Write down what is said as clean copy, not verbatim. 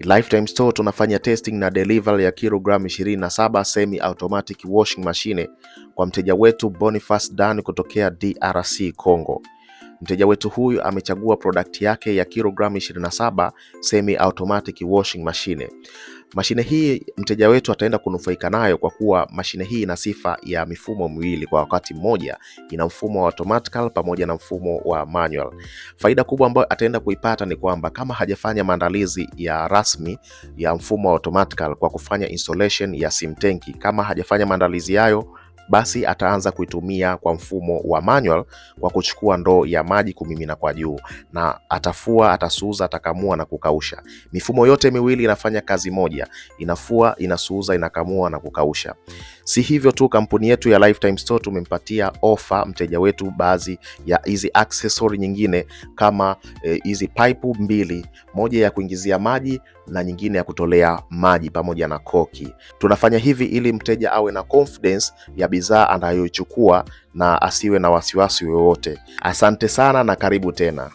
Lifetime Store tunafanya testing na delivery ya kilogramu 27 semi automatic washing machine kwa mteja wetu Boniface Dan kutokea DRC Congo. Mteja wetu huyu amechagua product yake ya kilogramu 27 semi automatic washing machine. Mashine hii mteja wetu ataenda kunufaika nayo kwa kuwa mashine hii ina sifa ya mifumo miwili kwa wakati mmoja. Ina mfumo wa automatical pamoja na mfumo wa manual. Faida kubwa ambayo ataenda kuipata ni kwamba kama hajafanya maandalizi ya rasmi ya mfumo wa automatical kwa kufanya installation ya sim tanki, kama hajafanya maandalizi hayo basi ataanza kuitumia kwa mfumo wa manual kwa kuchukua ndoo ya maji kumimina kwa juu, na atafua, atasuuza, atakamua na kukausha. Mifumo yote miwili inafanya kazi moja, inafua, inasuuza, inakamua na kukausha. Si hivyo tu, kampuni yetu ya Lifetime Store tumempatia ofa mteja wetu baadhi ya hizi accessory nyingine kama hizi pipe mbili, moja ya kuingizia maji na nyingine ya kutolea maji pamoja na koki. Tunafanya hivi ili mteja awe na confidence ya bidhaa anayoichukua na asiwe na wasiwasi wowote. Asante sana na karibu tena.